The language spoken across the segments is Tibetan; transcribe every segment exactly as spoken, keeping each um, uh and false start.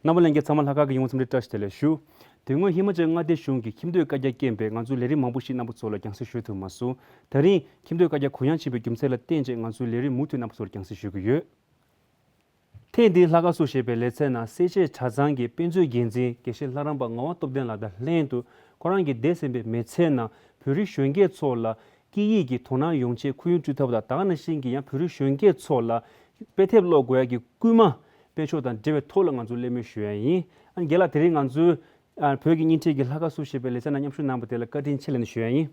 རྣམ་པ་ལྷན་རྒྱས་ཚང་མ་ལྷག་དཀར་གྱི་ཡོང་འཚམས་འདྲི་བཀྲ་ཤིས་བདེ་ལེགས་ཞུ། དེ་སྔོན་ཧི་མ་ཅལ་མངའ་སྡེ་གཞུང་གིས་ཁྱིམ་སྡོད་བཀའ་རྒྱ་རྐྱེན་པས་ང་ཚོའི་ལས་རིམ་མང་པོ་ཞིག་རྣམ་པ་ཚོ་ལ་རྒྱང་སྲིང་ཞུ་ཐུབ་མ་སོང་། ད་རིང་ཁྱིམ་སྡོད་བཀའ་རྒྱ་གུ་ཡངས་ཕྱིན་པའི་རྒྱུ་མཚན་ལ་བརྟེན་བྱས་ང་ཚོའི་ལས་རིམ་མུ་མཐུད་རྣམ་པ་ཚོར་རྒྱང་སྲིང་ཞུ་གི་ཡོད། ཐེངས་འདིའི་ལྷག་དཀར་སུ་ཞེས་པའི་ལེ་ཚན་ནང་གསལ་བཤད་གྲྭ་ཚང་གི་དཔེ་མཛོད་འགན་འཛིན་དགེ་བཤེས་ལྷ་རམས་པ་ངག་དབང་སྟོབས་ལྡན་ལགས་དང་ལྷན་དུ་ཁོ་རང་གི་འདས་ཟིན་པའི་མི་ཚེའི་ནང་བོད་རིགས་གཞོན་སྐྱེས་ཚོ་ལ་སྐད་ཡིག་གི་དོ་སྣང་ཡོང་ཆེད་ཁོར་ཡུག་བསྐྲུན་ཐབས་དང་། ད་ག་ནང་བཞིན་གྱི་ཡང་བོད་རིགས་གཞོན་སྐྱེས་ཚོ་ལ་དཔེ་དེབ་ཀློག་དགོས་ཡ་གི་སྐུལ་མ་སྤེལ་ཕྱོགས་དང་འབྲེལ་བའི་ཐོག་ལ་ང་ཚོས་གླེང་མོལ་ཞུ་ཡ་ཡིན། ཨ་ནི་རྒན་ལགས། དེ་རིང་ང་ཚོའི་ཨ་བོད་ཀྱི་བརྙན་འཕྲིན་གྱི་ལྷག་དཀར་སུ་ཞེས་པའི་ལེ་ཚན་ནང་མཉམ་ཞུགས་གནང་བ་དེ་ལ་བཀའ་དྲིན་ཆེ་ལབ་ནས་ཞུ་ཡ་ཡིན།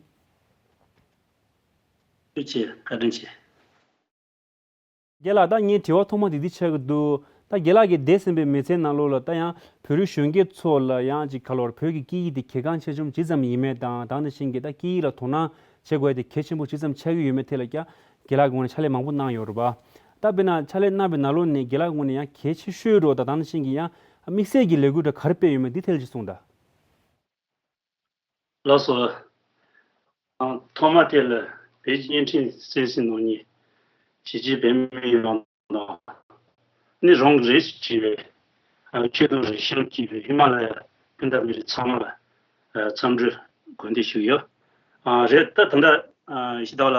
ཐུགས་རྗེ་ཆེ། བཀའ་དྲིན་ཆེ། རྒན་ལགས། ད་ངའི་དྲི་བ་ཐོག་མ་དེ་འདི་ཆགས་ཀྱི་འདུག་ད་རྒན་ལགས་ཀྱི་འདས་ཟིན་པའི་མི་ཚེའི་ནང་ལོགས་ལ་ད་ཡང་བོད་རིགས་གཞོན་སྐྱེས་ཚོ་ལ་ཡང་ཅིག་ག་ལོར་བོད་ཀྱི་སྐད་ཡིག་དེ་གལ་འགངས་ཆེ་ཆུང་ཇི་ཙམ་ཡིན་མིན་དང་། ད་ག་ནང་བཞིན་གྱི་ད་སྐད་ཡིག་ལ་དོ་སྣང་བྱེད་དགོས་ཡ་དེ་གལ་ཆེན་པོ་ཇི་ཙམ་ཆགས་ཀྱི་ཡོད་མེད་ཐད་ལ་ཀྱང་རྒན་ལགས་ཀྱི་ངོས་ནས་ཕྱག་ལས་མང་པོ་གནང་ཡོད་རེད་པ། ད་དཔེར་ན་ཕྱག་ལས་གནང་བའི་ནང་ལོགས་ནས་རྒན་ལགས་ཀྱི་ངོས་ནས་ཡང་གལ་ཆེ་ཤོས་རེད་པ། ད་ག་ནང་བཞིན་གྱི་ཡང་དམིགས་བསལ་གྱི་ལས་འགུལ་འདྲ་ག་རེ་སྤེལ་ཡོད་མེད་འདི་ཐད་ལ་ཅིག་གསུངས་དང་། ལགས་སོ། ཨ། ཐོག་མ་དེ་ལ་བོད་ཀྱི་བརྙན་འཕྲིན་སེམས་སེམས་ནང་ཉིད་གཞིས་བྱེས་བོད་མི་ཡོངས་དང་། ནི་རང་གི་རེ་ཞིག་བྱས་པའི་ཨ་ཆོས་དང་རིག་གཞུང་སྐྱིད་པའི་ཧི་མ་ལ་ཡ་སྤུན་ཟླ་མི་རིགས་ཚང་མ་ལ་ཨ་འཚམས་འདྲི་དགོངས་འདུན་ཞུ་གི་ཡོད། ཨ་རེད། ད་ད་ལྟ་ཨ་ཞི་བདག་ལ་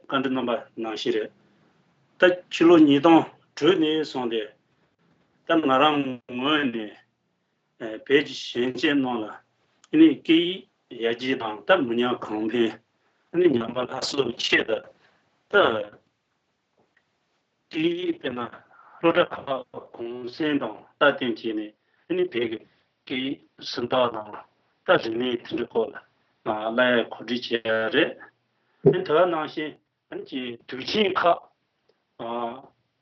བཀའ་འདྲི་གནང་པ་ནང་བཞིན་རེད། ད་ཕྱི་ལོ་ཉིས་སྟོང་དྲུག་ནས་བཟུང་སྟེ་ད་ང་རང་ངོས་ནས་ཨ་བོད་ཀྱི་གཞོན་སྐྱེས་རྣམས་ལ་ཨ་ནི་སྐད་ཡིག་ཡར་རྒྱས་དང་། ད་མི་ཉམས་གོང་འཕེལ། ཨ་ནི་ཉམས་པ་སླར་གསོའི་ཆེད་དུ་ད་སྐད་ཡིག་དཔེར་ན་སློབ་གྲྭ་ཁག་གུང་སེང་དང་སྟབས་བསྟུན་བྱས་ནས་ཨ་ནི་བོད་ཀྱི་སྐད་ཡིག་སུམ་རྟགས་དང་། ད་རིག་གནས་དེ་འདྲའི་སྐོར་ལ་ང་སླར་ཡང་གོ་སྒྲིག་བྱས་ཡ་རེད། ཨ་ནི་དེ་ག་ནང་བཞིན་ཨ་ནི་ཀྱི་དུས་ཆེན་ཁག་ཨ་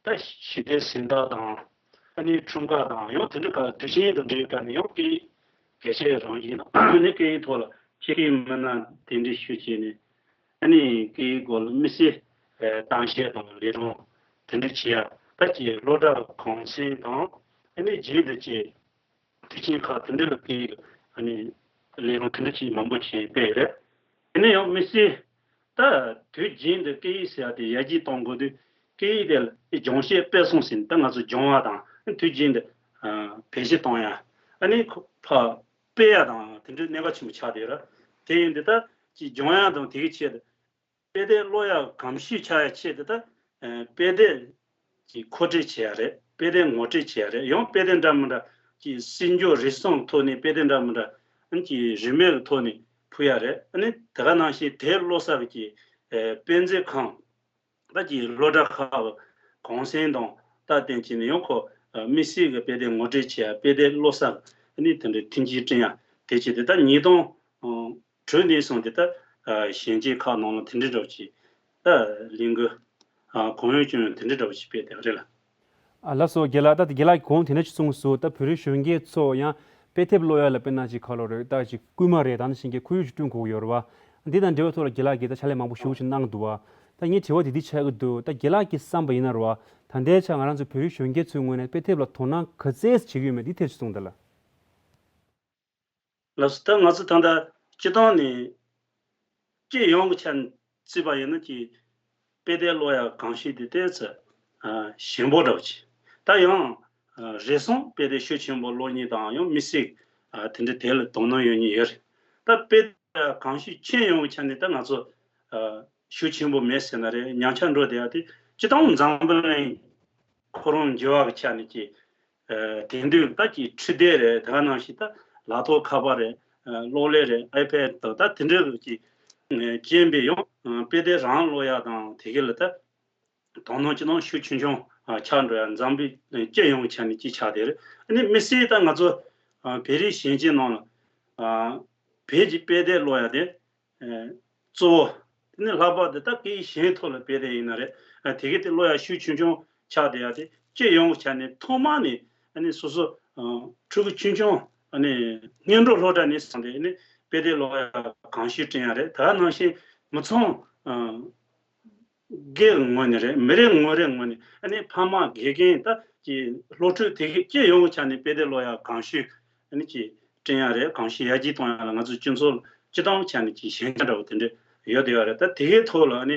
ད་ཞི་བདེའི་གཟེངས་རྟགས་དང་། ཨ་ནི་འཁྲུངས་སྐར་དང་། ཡང་དེ་འདྲ་ག་དུས་ཆེན་དང་འབྲེལ་བའི་སྐབས་ནས་ཡང་སྐད་ཡིག་གལ་ཆེ་རང་བཞིན་དང་། ཨ་ནི་སྐད་ཡིག་ཐོག་ལ་ཆེད་མཁས་མི་སྣ་གདན་འདྲེན་ཞུས་བྱས་ནས། ཨ་ནི་སྐད་ཡིག་སྐོར་ལ་དམིགས་བསལ་གཏམ་བཤད་དང་ལས་རིམ་དེ་འདྲ་བྱེད་ཡ། ད་ཀྱི་སློབ་གྲྭ་གུང་སེང་དང་། ཨ་ནི་རྗེས་དུ་ཀྱི་དུས་ཆེན་ཁག་དེ་འདྲ་ལ་སྐད་ཡིག་ཨ་ནི་ལས་རིམ་དེ་འདྲ་ཅིག་མང་པོ་ཅིག་སྤེལ་རེད། དེ་ནས་ཡང་དམིགས་བསལ་ད་དུས་རྒྱུན་དུ་སྐད་ཡིག་ཟེར་ཡ་དེ་ཡར་རྒྱས་གཏོང་དགོས་དུས། སྐད་ཡིག་དེ་ལ་སྦྱོང་བྱེད་སྤེལ་གསུམ་ཟེར་ནས། ད་ང་ཚོ་སྦྱོང་བ་དང་དུས་རྒྱུན་དུ་ཨ་བེད་སྤྱོད་གཏོང་ཡ། ཨ་ནི་ཁོ་ཕར་སྤེལ་ཡ་དང་དེ་འདྲའི་གནད་འགག་ཆེན་པོ་ཆགས་བསྡད་ཡོད་རེད། དེ་ཡིན་དུས་ད་ཅིག་སྦྱོང་ཡ་དང་དེ་གི་ཆེད་དུ་དཔེ་དེབ་ཀློག་ཡ་གོམས་གཤིས་ཆགས་ཡ་ཆེད་དུ་ད་ཨ་དཔེ་དེབ་ཀྱི་མཁོ་སྤྲོད་བྱེད་ཡ་རེད། དཔེ་དེབ་ངོ་སྤྲོད་བྱེད་ཡ་རེད། ཡང་དཔེ་དེབ་འདྲ་མི་འདྲ་ཀྱི་སྲིད་འབྱོར་རིག་གསུམ་ཐོག་ནས་དཔེ་དེབ་འདྲ་མི་འདྲ་ཨ་ནི་ཀྱི་རིན་མེད་ཀྱི་ཐོག་ནས་ཕུལ་ཡ་རེད། ཨ་ནི་དེ་ག་ནང་བཞིན་དེབ་ཀློག་ས་ཀྱི་ཨ་དཔེ་མཛོད་ཁང་། ད་ཀྱི་སློབ་གྲྭ་ཁག་གུང་སེང་དང་སྟབས་བསྟུན་བྱས་ནས་ཡང་ཁོ་ཨ་དམིགས་བསལ་གྱི་དཔེ་དེབ་ངོ་སྤྲོད་བྱེད་ཡ། དཔེ་དེབ་ཀློག་ས་ཨ་ནི་དེ་འདྲའི་མཐུན་རྐྱེན་བསྐྲུན་ཡ། དེ་བྱས་ཏེ་ད་ཉིས་སྟོང་ཨ་དྲུག་ནས་བཟུང་སྟེ་ད་ཨ་གཞོན་སྐྱེས་ཁག་ནང་ལ་དེ་འདྲའི་འདྲ་བོ་ཅིག་ད་ལས་འགུལ་ཨ་གང་ཡོང་ཅི་ཡོང་དེ་འདྲའི་འདྲ་བོ་ཅིག་སྤེལ་བསྡད་པ་རེད་ལ། ཨ་ལགས་སོ། རྒན་ལགས། ད་རྒན་ལགས་ཀྱིས་གོང་དེ་འདྲ་ཅིག་གསུངས་སོང་། ད་བོད་རིགས་གཞོན་སྐྱེས་ཚོ་ཡང་དཔེ་དེབ་ཀློག་ཡ་ལ་དཔེར་ན་ཅིག་ག་ལོ་རེད། ད་ཅིག་སྐུལ་མ་རེད། ད་ནང་བཞིན་གྱི་ཁོར་ཡུག་ཅིག་བསྐྲུན་དགོས་ཀྱི་ཡོད་རེད་པ། འདི་དང་འབྲེལ་བའི་ཐོག་ལ་རྒན་ལགས་ཀྱིས་ད་ཕྱག་ལས་མང་པོ་ཞེ་པོ་ཅིག་གནང་འདུག་པ། ད་ངའི་དྲི་བ་དེ་འདི་ཆགས་ཀྱི་འདུག་ད་རྒན་ལགས་ཀྱིས་བསམ་པ་ཡིན་ན་རེད་པ། ད་ལྟའི་ཆར་ང་རང་ཚོ་བོད་རིགས་གཞོན་སྐྱེས་ཚོའི་ངོས་ནས་དཔེ་དེབ་ལ་དོ་སྣང་ག་ཚད་བྱེད་ཀྱི་ཡོད་མེད་འདི་ཐད་ཅིག་གསུངས་དང་། ལགས་སོ། ད་ང་ཚོ་ད་ལྟ་སྤྱིར་བཏང་ནས་སྤྱི་ཡོངས་ཀྱི་ཆ་ནས་བརྩིས་པ་ཡིན་ན་ཀྱི་དཔེ་དེབ་ཀློག་ཡ་གོམས་གཤིས་དེ་ཏོག་ཙམ་ཨ་ཞན་པོ་འདྲ་བོ་ཅིག་ད་ཡང་ཨ་རེ་ཟུང་དཔེ་དེབ་ཤུགས་ཆེན་པོ་ཀློག་མཁན་དང་ཡང་དམིགས་བསལ་ཨ་དེ་འདྲ་དེ་ལ་དོ་སྣང་ཡོད་མཁན་ཡོད་རེད། ད་དཔེ་དེབ་གོམས་གཤིས་ཁྱོན་ཡོངས་ཀྱི་ཆ་ནས་ད་ང་ཚོ་ཨ་ཤུགས་ཆེན་པོ་མེད་ཟེར་ན་རེད། ཉམས་ཆག་འགྲོ་བསྡད་ཡ་དེ་སྤྱིར་བཏང་འཛམ་བུ་གླིང་ཁོ་རང་འགྱུར་བ་གི་ཆ་ནས་ཀྱི་ཨ་དེང་དུས་ད་ཀྱི་འཕྲུལ་དེབ་རེད། དེ་ག་ནང་བཞིན་ད་ལག་ཐོགས་ཁ་པར་རེད། ཨ་གློག་ཀླད་རེད། ཨའི་པེ་ཌི་དང་ད་དེ་འདྲ་གི་ཅིག་ཨ་རྐྱེན་པས་ཡང་ཨ་དཔེ་དེབ་རང་ཀློག་ཡ་དང་དེ་ག་ལ་ད་དོ་སྣང་ཅི་ནང་ཤུགས་ཆུང་ཆུང་ཨ་ཆགས་འགྲོ་ཡ། འཛམ་བུ་གླིང་སྤྱི་ཡོངས་ཀྱི་ཆ་ནས་ཅིག་ཆགས་བསྡད་རེད། ཨ་ནི་དམིགས་བསལ་ད་ང་ཚོ་ཨ་བོད་རིགས་གཞོན་སྐྱེས་ནང་ལ་ཨ་བོད་ཀྱི་དཔེ་དེབ་ཀློག་ཡ་དེ་ཨ་གཙོ་བོ། དེ་ནས་ལྷག་པར་དུ་ད་སྐད་ཡིག་གཞན་ཐོག་ལ་དཔེ་དེབ་ཡིན་ན་རེད། ཨ་དེ་ག་དེ་ཀློག་ཡ་ཤུགས་ཆུང་ཆུང་ཆགས་བསྡད་ཡ་དེ་སྤྱི་ཡོངས་ཀྱི་ཆ་ནས་ཐོག་མ་ནས་ཨ་ནི་སོ་སོ་ཨ་ཕྲུ་གུ་ཆུང་ཆུང་ཨ་ནི་སྔོན་འགྲོ་སློབ་གྲྭ་ནས་བཟུང་སྟེ་ཨ་ནི་དཔེ་དེབ་ཀློག་ཡ་གོམས་གཤིས་བསྐྲུན་ཡ་རེད། དེ་ག་ནང་བཞིན་མི་ཚང་ཨ་སྒེར་གྱི་ངོས་ནས་རེད། མི་རེ་ངོ་རེ་ངོས་ནས་ཨ་ནི་ཕ་མ་དགེ་རྒན་ད་ཀྱི་སློབ་ཕྲུག་དེ་གའི་སྤྱི་ཡོངས་ཀྱི་ཆ་ནས་དཔེ་དེབ་ཀློག་ཡ་གོམས་གཤིས་ཨ་ནི་ཀྱི་བསྐྲུན་ཡ་རེད། གོམས་གཤིས་ཡར་རྒྱས་གཏོང་ཡ་ལ་ང་ཚོ་སྤྱི་ཚོགས་སྤྱི་བཏང་ཆ་ནས་ཀྱི་ཞན་ཆ་འདྲ་བོ་དེ་འདྲ་ཡོད་བསྡད་ཡོད་རེད། ད་དེ་གའི་ཐོག་ལ་ཨ་ནི་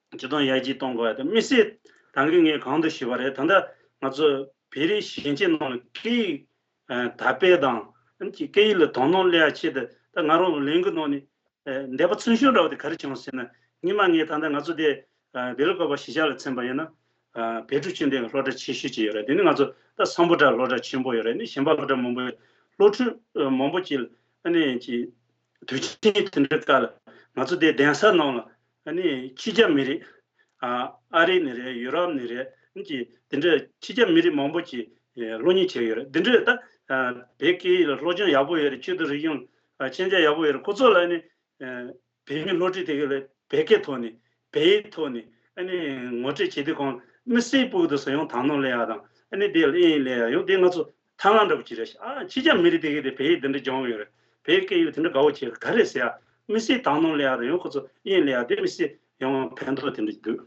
སྤྱི་བཏང་ཡར་རྒྱས་གཏོང་དགོས་ཡ་དེ་དམིགས་བསལ་ད་གིན་ངས་གོང་དུ་ཞུས་པ་རེད། ད་ལྟ་ང་ཚོ་ བོད་རིགས་གཞོན་སྐྱེས་ནང་ལ་སྐད་ཡིག་ཨ་དར་སྤེལ་དང་། ཨ་ནི་སྐད་ཡིག་ལ་དོ་སྣང་སླེབས་ཡ་ཆེད་དུ། ད་ང་རང་ལས་འགུལ་ནང་ནས་ཨ་འདས་པ་ཚུན་ཆད་འདྲ་བོ་དེ་ག་རེ་བྱུང་ཟེར་ན། སྔོན་མ་ངས་ད་ལྟ་ང་ཚོ་དེ་ཨ་བེ་ལ་ཀོ་པ་གཞིས་ཆགས་ལ་ཚན་པ་ཡིན་ན། ཨ་བོད་ཕྲུག་ཆོས་ལྡན་གྱི་སློབ་གྲྭ་ཆེ་ཤོས་ཅིག་ཡོད་རེད། དེ་ནི་ང་ཚོ་ད་སམ་བྷོ་ཊ་སློབ་གྲྭ་ཆེན་པོ་ཡོད་རེད། ནི་གཞན་པ་སློབ་གྲྭ་མང་པོ་ཡོད། སློབ་ཕྲུག་ཨ་མང་པོ་ཅིག་ཨ་ནི་ཅིག་དུས་ཆེན་དེ་འདྲའི་སྐབས་ལ་ང་ཚོ་དེ་གདན་ས་ནང་ལ་ཨ་ནི་ཕྱི་རྒྱལ་མི་རིགས། ཨ་ཨ་རི་ནས་རེད། ཡུ་རོབ་ནས་རེད། ཨ་ནི་ཅིག་དེ་འདྲའི་ཕྱི་རྒྱལ་མི་རིགས་མང་པོ་ཅིག་ཨ་སློབ་གཉེར་བྱས་ཡོད་རེད། དེ་འདྲའི་ད་ཨ་བོད་སྐད་ཡིག་ལ་སློབ་སྦྱོང་ཡག་པོ་ཡོད་རེད། ཆོས་དང་རིག་གཞུང་ཨ་མཁྱེན་རྒྱ་ཡག་པོ་ཡོད་རེད། ཁོ་ཚོ་ལ་ཨ་ནི་ཨ་བོད་མི་སློབ་ཕྲུག་དེ་ག་ལ་བོད་སྐད་ཐོག་ནས། བོད་ཡིག་ཐོག་ནས་ཨ་ནི་ངོ་སྤྲོད་བྱེད་དུས་གང་། དམིགས་བསལ་ཕྲུ་གུ་དེ་ཚོ་ཡང་དོ་སྣང་སླེབས་ཡ་དང་། ཨ་ནི་དེ་ལ་དབྱིན་ཡིག་སླེབས་ཡ་ཡང་དེ་ང་ཚོ་ཐབས་ལམ་འདྲ་པོ་ཅིག་རེད་ཤག་ཨ་ཕྱི་རྒྱལ་མི་རིགས་དེ་ག་དེ་བོད་ཡིག་དེ་འདྲ་སྦྱོང་གི་ཡོད་རེད། བོད་ཡིག་སྐད་ཡིག་དེ་འདྲ་དགའ་བོ་བྱེད་ག་རེད་ཟེར་ཡ། དམིགས་བསལ་དོ་སྣང་སླེབས་ཡ་དང་། ཡང་ཁོ་ཚོ་དབྱིན་ཡིག་སླེབས་ཡ་དེ་དམིགས་བསལ་ཡང་ཕན་ཐོགས་དེ་འདྲ་འདུག་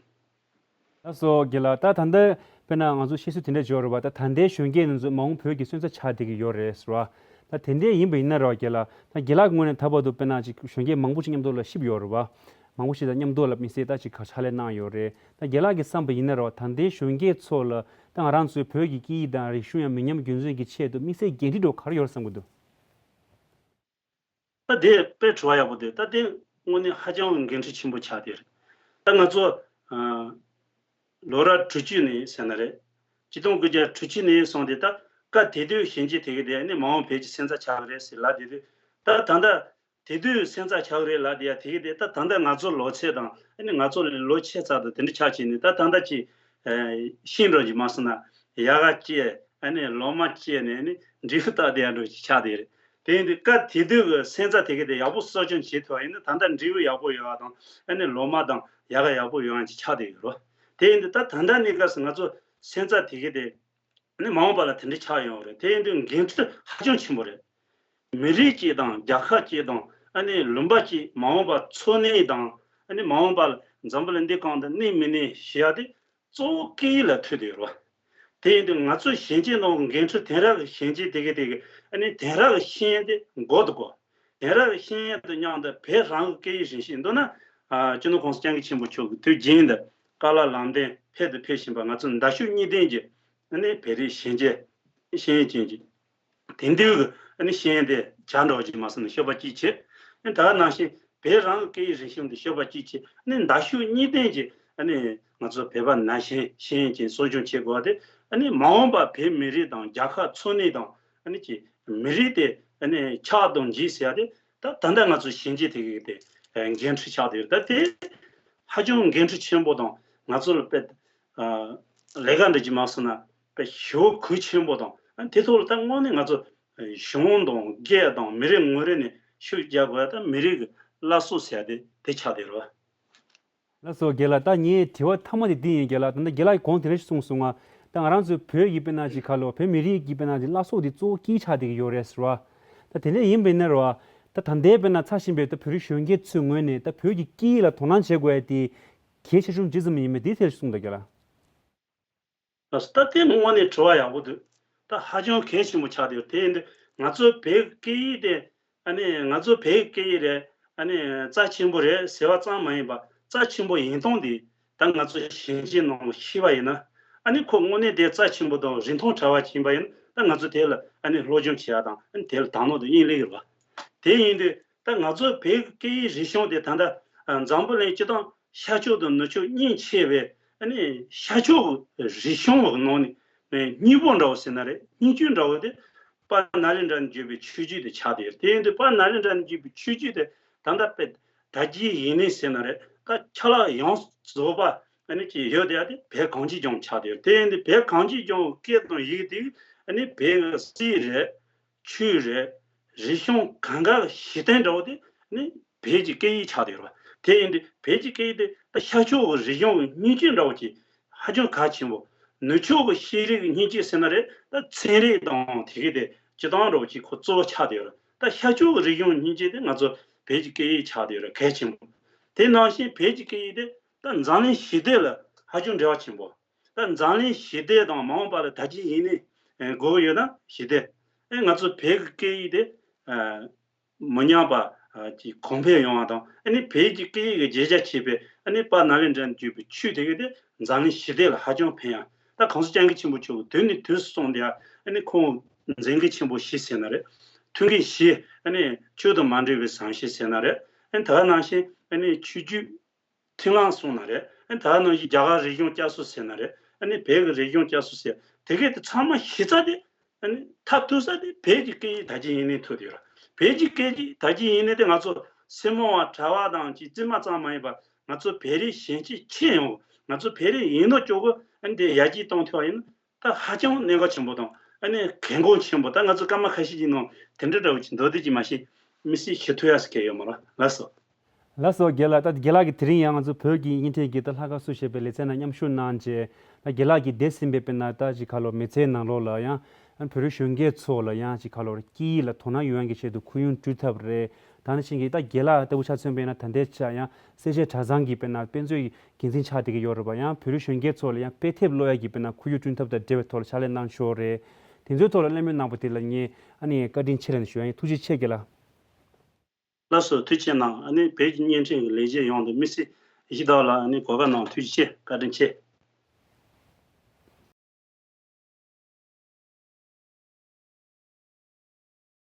ལགས་སོ། རྒན་ལགས། ད་ད་ལྟ་དཔེར་ན་ང་ཚོ་བཤད་སྲོལ་དེ་འདྲ་ཅིག་ཡོད་རེད་པ། ད་ད་ལྟའི་གཞོན་སྐྱེས་ནི་ཚོ་མ་འོངས་བོད་ཀྱི་སོན་རྩ་ཆགས་བསྡད་ཀྱི་ཡོད་རེད་ཟེར་བ། ད་དེ་འདྲ་ཡིན་པ་ཡིན་ན་རེད་པ་རྒན་ལགས། ད་རྒན་ལགས་ཀྱི་ངོས་ནས་ད་བར་དུ་དཔེར་ན་ཅིག་གཞོན་སྐྱེས་མང་པོ་ཞིག་མཉམ་དུ་ལ་གཤིབས་ཡོད་རེད་པ། མང་པོ་ཞིག་དང་མཉམ་དུ་ལ་དམིགས་བསལ་ད་ཅིག་ག་ཕྱག་ལས་གནང་ཡོད་རེད། ད་རྒན་ལགས་ཀྱིས་བསམ་པ་ཡིན་ན་རེད་པ། ད་ལྟའི་གཞོན་སྐྱེས་ཚོ་ལ་ད་ང་རང་ཚོའི་བོད་ཀྱི་སྐད་ཡིག་དང་རིག་གཞུང་ཡང་མི་ཉམས་རྒྱུན་འཛིན་གྱི་ཆེད་དུ་དམིགས་བསལ་འགན་འཁྲི་འདྲ་བོ་ག་རེ་ཡོད་རེད་བསམ་གྱི་འདུག་ད་དེ་དཔེ་དྲི་བ་ཡག་པོ་འདུག་ད་དེ་དངོས་གནས་ཧ་ཅང་འགན་འཁྲི་ཆེན་པོ་ཆགས་བསྡད་རེད། ད་ང་ཚོ་ཨ་ལོ་རབས་དྲུག་ཅུ་ནས་ཟེར་ན་རེད། ཆིག་སྟོང་དགུ་བརྒྱ་དྲུག་ཅུ་ནས་བཟུང་སྟེ། ད་སྐབས་དེ་དུས་གཞོན་སྐྱེས་དེ་ག་དེ་ཨ་ནི་མ་འོངས་བོད་ཀྱི་སོན་རྩ་ཆགས་ཀྱི་རེད་ཟེར་ལབ་བསྡད་དུས། ད་ད་ལྟ་དེ་དུས་སོན་རྩ་ཆགས་ཀྱི་རེད་ལབ་བསྡད་ཡ་དེ་ག་དེ། ད་ད་ལྟ་ང་ཚོ་ལོ་ཚད་དང་ཨ་ནི་ང་ཚོ་ལས་ལོ་ཆེ་ཙམ་དང་དེ་འདྲ་ཆགས་བྱས་ནས། ད་ད་ལྟ་ཅིག་ཨ་ཤེས་འགྲོ་གི་མ་སོང་ན་ཡག་ག་སྐྱེས། ཨ་ནི་ལོ་མ་སྐྱེས་ནས་ཨ་ནི་འབྲས་བུ་བཏགས་བསྡད་ཡ་འདྲ་ཅིག་ཆགས་བསྡད་རེད། དེ་ཡིན་དུས་སྐབས་དེ་དུས་ཀྱི་སོན་རྩ་དེ་ག་དེ་ཡག་པོ་གསོ་སྐྱོང་བྱེད་ཐུབ་པ་ཡིན་ན། ད་ལྟ་འབྲས་བུ་ཡག་པོ་ཡོང་བ་དང་། ཨ་ནི་ལོ་མ་དང་ཡག་ག་ཡག་པོ་ཡོང་བ་ཅིག་ཆགས་བསྡད་ཡོད་རེད། དེ་ཡིན་དུས་ད་ད་ལྟ་གནས་སྐབས་སུ་ང་ཚོ་སོན་རྩ་དེ་ག་དེ་ནི་མ་འོངས་པ་ལ་དེ་འདྲ་ཆགས་ཡོང་བ་རེད། དེ་ཡིན་དུས་འགན་འཁྲི་ཧ་ཅང་ཆེན་པོ་རེད། མི་རིགས་གཅིག་དང་རྒྱལ་ཁབ་གཅིག་དང་། ཨ་ནི་ལུང་པ་གཅིག་མ་འོངས་པ་འཚོ་གནས་དང་། ཨ་ནི་མ་འོངས་པ་ལ་འཛམ་བུ་གླིང་འདི་སྒང་དུ་གནས་མི་གནས་ཞེས་ཡ་དེ་གཙོ་བོ་སྐད་ཡིག་ལ་ཐུག་བསྡད་ཡོད་རེད་བ། དེ་ཡིན་དུས་ང་ཚོ་གཞོན་སྐྱེས་ནང་འགན་འཁྲི་དེང་རབས་ཀྱི་གཞོན་སྐྱེས་དེ་ག་དེ་ག་ཨ་ནི་དེང་རབས་ཀྱི་ཤེས་ཡོན་དེ་འགོ་དང་དགོས། དེང་རབས་ཀྱི་ཤེས་ཡོན་དང་མཉམ་དུ་བོད་རང་གི་སྐད་ཡིག་རིག་གཞུང་མདོར་ན། ཨ་སྤྱི་ནོར་༸གོང་ས་༸སྐྱབས་མགོན་ཆེན་པོ་མཆོག་གི་དུས་རྒྱུན་དུ་བཀའ་སློབ་ལམ་སྟོན་ཕུལ་དང་ཕུལ་བཞིན་པ། ང་ཚོ་མདའ་ཤོག་གཉིས་ལྡན་གྱི་ཨ་ནི་བོད་རིགས་གཞོན་སྐྱེས་ཤེས་ཡོན་ཅན་གྱི་དེང་དུས་ཀྱི་ཨ་ནི་ཤེས་ཡོན་དེ་བྱ་འགྲོ་གི་མ་སོང་ན་ཤོད་པ་གཅིག་བྱས། ཨ་ནི་ད་ག་ནང་བཞིན་བོད་རང་གི་སྐད་ཡིག་རིག་གཞུང་དེ་ཤོད་པ་གཅིག་བྱས། ཨ་ནི་མདའ་ཤོག་གཉིས་ལྡན་གྱི་ཨ་ནི་ང་ཚོ་བོད་པ་ནང་བཞིན་ཤེས་ཡོན་ཅན་གསོ་སྐྱོང་བྱེད་དགོས་པ་དེ། ཨ་ནི་མ་འོངས་པ་བོད་མི་རིགས་དང་རྒྱལ་ཁབ་འཚོ་གནས་དང་། ཨ་ནི་ཀྱི་མི་རིགས་དེ་ཨ་ནི་ཆགས་དང་འཇིག་ཟེར་ཡ་དེ། ད་ད་ལྟ་ང་ཚོ་གཞོན་སྐྱེས་དེ་གི་དེ་འགན་འཁྲི་ཆགས་བསྡད་ཡོད། ད་དེ་ཧ་ཅང་འགན་འཁྲི་ཆེན་པོ་དང་། ང་ཚོ་ལ་དཔེ་ཨ་ལས་ཀ་འདྲ་ཅིག་མ་སོང་ན་དཔེ་ཞེ་པོ་གལ་ཆེན་པོ་དང་། ཨ་དེ་ཐོག་ལ་ད་དངོས་གནས་ང་ཚོ་གཞུང་དང་སྒེར་དང་མི་རེ་ངོ་རེ་ནས་ཤུགས་རྒྱག་དགོས་ཡ། ད་མི་རིགས་ཀྱི་སླར་གསོ་ཟེར་ཡ་དེ་དེ་ཆགས་བསྡད་ཡོད་རེད་བ། ལགས་སོ་རྒན་ལགས། ད་ངའི་དྲི་བ་མཐའ་མ་དེ་འདི་ཡིན་རྒན་ལགས། ད་ལྟ་རྒན་ལགས་ཀྱིས་གོང་དེ་འདྲ་ཞིག་གསུངས་སོང་ང་། ད་ང་རང་ཚོའི་བོད་ཀྱི་དཔེར་ན་ཅིག་ག་ལོ་བོད་མི་རིགས་ཀྱི་དཔེར་ན་ཅིག་བླ་སྲོག་དེ་གཙོ་བོ་སྐད་ཆགས་བསྡད་ཀྱི་ཡོད་རེད་ཟེར་བ། ད་དེ་འདྲ་ཡིན་པ་ཡིན་ན་རེད་བ། ད་ད་ལྟའི་དཔེར་ན་འཚར་བཞིན་པའི་ད་བོད་རིགས་གཞོན་སྐྱེས་ཚོའི་ངོས་ནས་ད་བོད་ཀྱི་སྐད་ཡིག་ལ་དོ་སྣང་བྱེད་དགོས་ཡ་དེ་གལ་ཆེ་ཤོས་ཇི་ཙམ་ཡིན་མིན་དེའི་ཐད་ཞིག་གསུངས་དང་རྒན་ལགས། ལགས་སོ། ད་དེ་དངོས་གནས་དྲི་བ་ཡག་པོ་འདུག་ད་ཧ་ཅང་གལ་ཆེན་པོ་ཆགས་བསྡད་ཡོད། དེ་ཡིན་དུས་ང་ཚོའི་བོད་སྐད་ཡིག་དེ། ཨ་ནི་ང་ཚོ་བོད་སྐད་ཡིག་རེད། ཨ་ནི་རྩ་ཆེན་པོ་རེད་ཟེར་བ་ཙམ་མ་ཡིན་པ། རྩ་ཆེན་པོ་ཡིན་སྟངས་དེ་ད་ང་ཚོ་གཞོན་སྐྱེས་ནང་ཤེས་པ་ཡིན་ན། ཨ་ནི་ཁོ་དངོས་གནས་དེ་རྩ་ཆེན་པོ་དང་རིན་ཐང་བྲལ་བ་ཡིན་པ་ཡིན་ན། ད་ང་ཚོ་དེ་ལ་ཨ་ནི་སློབ་སྦྱོང་བྱེད་ཡ་དང་། ཨ་ནི་དེ་ལ་དག་སྣང་དང་དབྱིངས་སླེབས་ཡོད་པ། དེ་ཡིན་དུས་ད་ང་ཚོ་བོད་སྐད་ཡིག་རིག་གཞུང་དེ་ད་ལྟ་འཛམ་བུ་གླིང་སྤྱི་དང་ཤར་ཕྱོགས་དང་ནུབ་ཕྱོགས་གཉིས་ཕྱེ་བའི་ཨ་ནི་ཤར་ཕྱོགས་ཀྱི་རིག་གཞུང་གི་ནང་ནས་སྙིང་པོ་འདྲ་བོ་ཟེར་ན་རེད། སྙིང་བཅུད་འདྲ་བོ་དེ་པ་ནཱ་ལེནྡྲ་ནས་བརྒྱུད་པའི་ཆོས་བརྒྱུད་དེ་ཆགས་བསྡད་ཡོད། དེ་ཡིན་དུས་པ་ནཱ་ལེནྡྲ་ནས་བརྒྱུད་པའི་ཆོས་བརྒྱུད་དེ་ད་ལྟ་དཔེ་དར་རྒྱས་ཡུན་གནས་ཟེར་ན་རེད། ད་ཆ་ལག་ཡོངས་རྫོགས་པ་ཨ་ནི་ཅིག་ཡོད་དེ་ཡ་དེ་བོད་གངས་ཅན་ལྗོངས་ཆགས་བསྡད་ཡོད། དེ་ཡིན་དུས་བོད་གངས་ཅན་ལྗོངས་ཀྱི་སྐད་དང་ཡིག་དེ་ཨ་ནི་བོད་ཀྱི་སྲིད་རེད། ཆོས་རེད། རིག་གཞུང་གང་ག་གི་གཞི་རྟེན་འདྲ་བོ་དེ་ནི་བོད་ཀྱི་སྐད་ཡིག་ཆགས་བསྡད་ཡོད་རེད་བ། དེ་ཡིན་དུས་བོད་ཀྱི་སྐད་ཡིག་དེ་ད་ཤར་ཕྱོགས་ཀྱི་རིག་གཞུང་གི་སྙིང་བཅུད་འདྲ་བོ་ཅིག་ཧ་ཅང་གལ་ཆེན་པོ། ནུབ་ཕྱོགས་ཀྱི་ཤེས་རིག་གི་སྙིང་བཅུད་ཟེར་ན་རེད། ད་ཚན་རིག་དང་དེ་གི་དེ་སྤྱི་བཏང་འདྲ་བོ་ཅིག་ཁོ་གཙོ་བོ་ཆགས་བསྡད་ཡོད་རེད། ད་ཤར་ཕྱོགས་ཀྱི་རིག་གཞུང་སྙིང་བཅུད་དེ་ང་ཚོ་བོད་ཀྱི་སྐད་ཡིག་ཆགས་བསྡད་ཡོད་རེད། གལ་ཆེན་པོ། དེ་ནང་བཞིན་བོད་ཀྱི་སྐད་ཡིག་དེ་ད་འཛམ་གླིང་ཞི་བདེ་ལ་ཧ་ཅང་འབྲེལ་བ་ཆེན་པོ། ད་འཛམ་གླིང་ཞི་བདེ་དང་མ་འོངས་པ་ལ་དར་རྒྱས་ཡུན་གནས་དགོས་ཀྱི་ཡོད་ན་ཞི་བདེ། ཨེ་ང་ཚོ་བོད་ཀྱི་སྐད་ཡིག་དེ་ཨ་མི་ཉམས་པ་ཨ་ཅིག་གོང་འཕེལ་ཡོང་བ་དང་། ཨ་ནི་བོད་ཀྱི་སྐད་ཡིག་གི་བརྗོད་བྱ་བྱས་པའི་ཨ་ནི་པ་ནཱ་ལེནྡྲ་ནས་བརྒྱུད་པའི་ཆོས་དེ་ག་དེ་འཛམ་གླིང་ཞི་བདེ་ལ་ཧ་ཅང་ཕན་ཡ། ད་གོང་ས་སྐྱབས་མགོན་ཆེན་པོ་མཆོག་གིས་དུས་ནས་དུས་སུ་སོང་སྟེ་ཨ་ནི་ཁོང་མཛད་འགན་ཆེན་པོ་བཞི་ཟེར་ན་རེད། མཐུན་རྐྱེན་བཞི། ཨ་ནི་ཆོས་དང་མ་འབྲེལ་བའི་བཟང་སྤྱོད་ཟེར་ན་རེད། ཨ་ནི་ད་ག་ནང་བཞིན་ཨ་ནི་ཆོས་བརྒྱུད་མཐུན་ལམ་སོང་ན་རེད། ཨ་ནི་ད་ག་ནང་བཞིན་རྒྱ་གར་རིག་གཞུང་བསྐྱར་གསོ་ཟེར་ན་རེད། ཨ་ནི་བོད་ཀྱི་རིག་གཞུང་བསྐྱར་གསོ་ཟེར། དེ་གས་དེ་ཚང་མ་གཞི་རྩ་དེ་ཨ་ནི་མཐར་ཐུག་ས་དེ་བོད་ཀྱི་སྐད་ཡིག་དར་རྒྱས་ཡིན་གནས་ཐུབ་ཡོད་ར། བོད་ཀྱི་སྐད་ཡིག་དར་རྒྱས་ཡིན་གནས་དེ་ང་ཚོ་སེར་མོ་བ་གྲྭ་བ་དང་གཅིག་བཙུན་མ་ཙམ་མ་ཡིན་པ། ང་ཚོ་བོད་རིགས་གཞོན་སྐྱེས་ཁྱོན་ཡོངས། ང་ཚོ་བོད་རིགས་ཡིན་མདོག་ཅོག་གི་ཨ་ནི་དེ་ཡར་རྒྱས་གཏོང་ཐུབ་པ་ཡིན་ན། ད་ཧ་ཅང་གནད་འགག་ཆེན་པོ་དང་ཨ་ནི་གལ་འགངས་ཆེན་པོ། ད་ང་ཚོ་སྐར་མ་ཁ་ཤས་ཀྱི་ནང་དེ་འདྲ་འདྲ་བོ་ཅིག་མདོར་བསྡུས་ཀྱིས་མ་ཤེས་མི་སྲིད་ཞུ་ཐུབ་ཡ་ཟེར་མཁན་ཡོད་མ་རེད། ལགས་སོ། ལགས་སོ་རྒན་ལགས། ད་རྒན་ལགས་ཀྱིས་དེ་རིང་ཡང་ང་ཚོ་བོད་ཀྱི་དབྱིན་ཕྲུག་གི་ད་ལྷག་དཀར་བསུ་ཞེས་པའི་ལེ་ཚན་ནང་མཉམ་ཞུགས་གནང་རྗེས། ད་རྒན་ལགས་ཀྱིས་འདས་ཟིན་པའི་དཔེར་ན་ད་ཅིག་ཁ་ལོ་མི་ཚེའི་ནང་ལོགས་ལ་ཡང་ཨ་བོད་རིགས་གཞོན་སྐྱེས་ཚོ་ལ་ཡང་ཅིག་ཁ་ལོ་སྐད་ཡིག་ལ་དོ་སྣང་ཡོང་ཡག་གི་ཆེད་དུ་ཁུར་ཡུན་བསྐྲུན་ཐབས་རེད། ད་ནི་ཕྱིན་གྱི་ད་རྒན་ལགས་ལྟ་བུ་ཆ་མཚོན་པ་ཡིན་ན་ད་ལྟའི་ཆ་ཡང་སེར་བྱེས་གྲྭ་ཚང་གི་དཔེར་ན་དཔེ་མཛོད་ཀྱི་འགན་འཛིན་ཆགས་བསྡད་ཀྱི་ཡོད་རེད་པ། ཡང་བོད་རིགས་གཞོན་སྐྱེས་ཚོ་ལ་ཡང་དཔེ་དེབ་ཀློག་ཡག་གི་དཔེར་ན་ཁུར་ཡུན་བསྐྲུན་ཐབས་དང་འབྲེལ་བའི་ཐོག་ལ་ཕྱག་ལས་གནང་ཆོག་རེད། དེ་ཚོའི་ཐོག་ལ་གླེང་མོལ་གནང་པ་དེ་ལ་ངས་ཨ་ནི་བཀའ་དྲིན་ཆེ་ལབ་ནས་ཞུ་ཡ་ཡིན། ཐུགས་རྗེ་ཆེ་རྒན་ལགས། ལགས་སོ། ཐུགས་རྗེ་གནང་། ཨ་ནི་བོད་ཀྱི་བརྙན་འཕྲིན་གྱི་ལས་བྱེད་ཡོངས་དང་མི་སེར་ཡིན་གཅིག་ལ་ཨ་ནི་གོ་སྐབས་གནང་། ཐུགས་རྗེ་ཆེ། བཀའ་དྲིན་ཆེ།